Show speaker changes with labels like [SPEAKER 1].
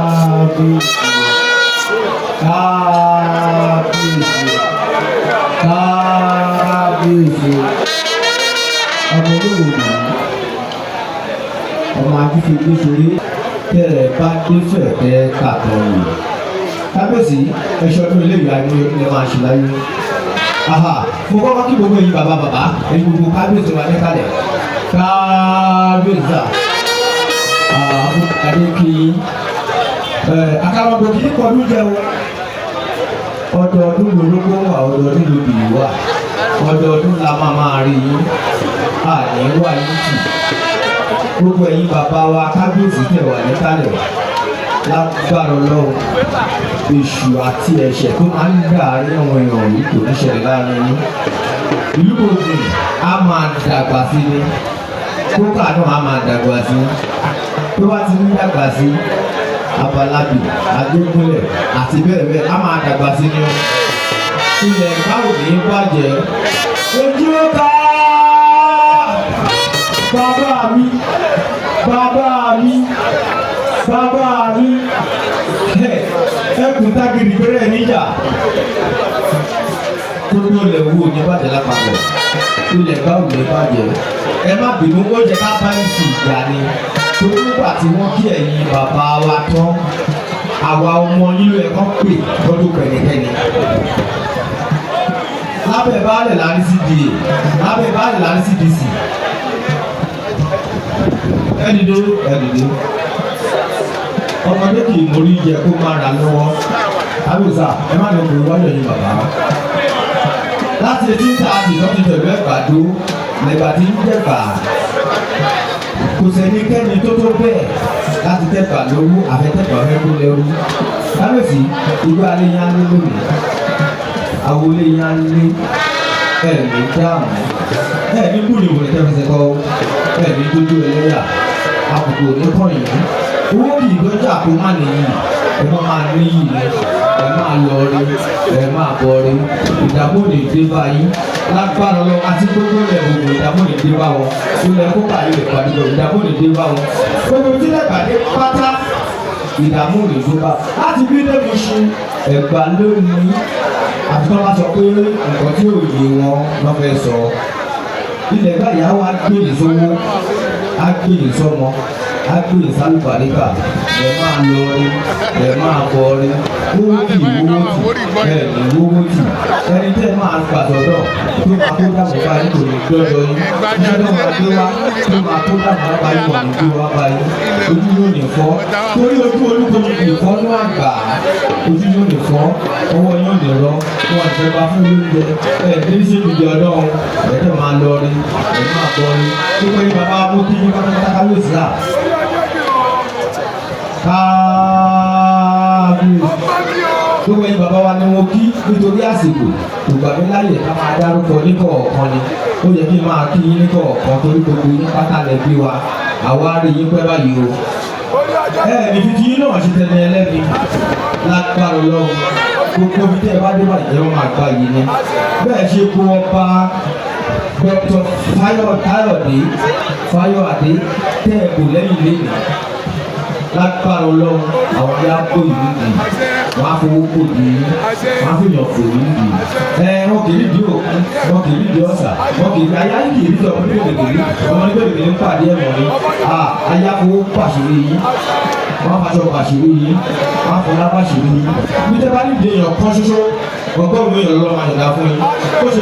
[SPEAKER 1] Kábíyèsí, kábíyèsí, kábíyèsí! Ọmọ olówó nìyí, ọmọ ajífigbé ṣeré tẹ́ ẹ bá dé fẹ̀fẹ́ kàtọ́ wò. Kábíyèsí, ẹṣọ ọdún ilé ìyá ni ẹ máa ṣe láyé. Aha, mo kọ́kọ́ kí gbogbo ẹ̀yin bàbá bàbá, ẹ̀yin gbogbo kábíyèsí wa níkàlẹ̀. Kábíyèsí, adé kí àkàràmọ̀gbò kì í kọdún jẹ o. Ọdọọdún lológbó wà, ọdọọdún lobì wà, ọdọọdún la máa máa rí yín, àní wà yín tì. Gbogbo ẹ̀yin bàbá wa kábíyèsí tẹ̀ wà níkàlẹ̀, lágbára Ọlọ́run, èṣù àti ẹ̀ṣẹ̀ tó máa ń dà ní àwọn èèyàn yìí kò ní ṣẹlẹ̀ láàrin yín. Ìlú gbogbo á máa dàgbà sí ni, kókà náà á máa dàgbà sí. Tó bá ti ń dàgbà sí, abalabi, adógúnlẹ̀ àti bẹ́ẹ̀ bẹ́ẹ̀ á máa dàgbà sí ni o. Ilẹ̀ báwo ní bàjẹ́ ojú ká. Bàbá mi, bàbá mi, bàbá mi, ẹkùn tágìrì bẹ̀rẹ̀ níjà. Gbogbo ilẹ̀ wo ní bàjẹ́ lápapọ̀, ilẹ̀ báwo ní bàjẹ́. Ẹ má bínú, ó jẹ́ ká bá ìsì ìgbà ni, torí nígbà tí wọ́n kí ẹ̀yin bàbá wa tán, àwa ọmọ yín ló yẹ kán pè lọ́dún pẹ̀lẹ́kẹ́ni. Lábẹ́ baálẹ̀ la ní CDA, lábẹ́ baálẹ̀ la ní CDC. Ẹ dìde, ẹ dìde. Ọmọdé kì í mórí jẹ kó má ra lọ́wọ́. Kábíyèsí, ẹ má lọ pè wájú ẹ̀yin bàbá. Láti etí ń ta àti ìtọ́jú tẹ̀lé ẹ̀gbàdo lẹ́gbà tí ń jẹ̀gbà, kò sẹ́nikẹ́ni tó tó bẹ́ẹ̀ láti tẹ̀gbà lówó àfẹ́tẹ̀gbà fẹ́ kó lẹ́rú. Kábíyèsí, ìgbà alẹ́ yẹn á lé lónìí, àwọlé yẹn á lé. Ẹ̀ ní dáàmú, ẹ̀ ní kúlìwòlì tẹ́fẹsẹ̀ kọ́, ẹ̀ ní dójú ẹlẹ́yà, àbùkù ní kọ́yìn. Owó kì í dọ́jà kó má nìyí, ẹ má máa níyì ni, ẹ máa lọ rí, ẹ máa bọ̀ rí. Ìdààmú ò ní dé bá yín lágbára lọ àti gbogbo ilẹ̀ gbogbo. Ìdààmú ò ní dé bá wọn. Ilẹ̀ kókà, ilẹ̀ pàdé, ìdààmú ò ní dé bá wọn. Gbogbo tílẹ̀ pàdé pátá, ìdààmú ò ní dé bá láti bí dé Mushin. Ẹ̀gbá lónìí, àti tí wọ́n bá sọ pé nǹkan tí ò yé wọn lọ́ fẹ́ sọ. Ilẹ̀ báyìí á wá gbé yìí sówó, á gbé yìí sọ́mọ, á gbé yìí sálùbáríkà. Ẹ máa lọ rí, ẹ máa bọ̀ rí. Owó kì í wówó tì, ẹ ní wówó tì. Ẹni tẹ́ ẹ máa gbà sọ́dọ̀ tó máa kó dààmú báyìí kò ní gbọ́dọ̀ yín. Ẹni tó máa gbé wá tó máa kó dààmú báyìí kò ní gbé wá báyìí. Ojú yóò ní fọ́, torí ojú olúkojú kì í fọ́ ní àgbà. Ojú yóò ní fọ́, ọwọ́ yóò ní rọ wọn. Ìjọba fún lóúnjẹ ẹ ní sèbìdì ọlọ́run. Ẹ tẹ́ máa lọ rí, ẹ máa bọ̀ rí. Gbogbo yín bàbá, mú kí yín pátápátá. Kábíyèsí à, kábíyèsí! Gbogbo yín bàbá wa ni mo kí, nítorí àsìkò kò gbà mí láyè ká máa dárúkọ níkọ̀ọ̀kan ni. Ó yẹ kí n máa kí yín níkọ̀ọ̀kan, torí gbogbo yín pátá lẹ bí wa. Àwa rí yín pẹ́ báyìí o. Ẹ ní fi ti yín náà ṣe tẹni ẹlẹ́ni lágbára Ọlọ́run. Gbogbo ibi tẹ́ ẹ bá dé báyìí, ẹ máa gba yìí ni. Bẹ́ẹ̀ ṣe kó ọba Dr. Fáyọ̀dé Fáyọ̀adé tẹ́ ẹ kò lẹ́yìn lẹ́yìn, lágbára Ọlọ́run, àwọn yá kó ìlú dì, wọ́n á fowó kò dì í, wọ́n á fìyàn kò ní dì. Ẹ wọn kì í di òkun, wọn kì í di ọ̀sà, wọn kì í ayá kì í di ọmọ ní gbèdégbèdé, ọmọ ní gbèdégbèdé ń pàdé ẹ̀wọ̀n ni. Ayá fowó pàṣírí yín, wọ́n á faṣọ pàṣírí yín, wọ́n á fọlá pàṣírí yín. Bí tẹ́ bá nídìí èèyàn kan ṣoṣo, 100 èèyàn lọ́wọ́ máa yọ̀ǹda fún yín. Ó ṣe.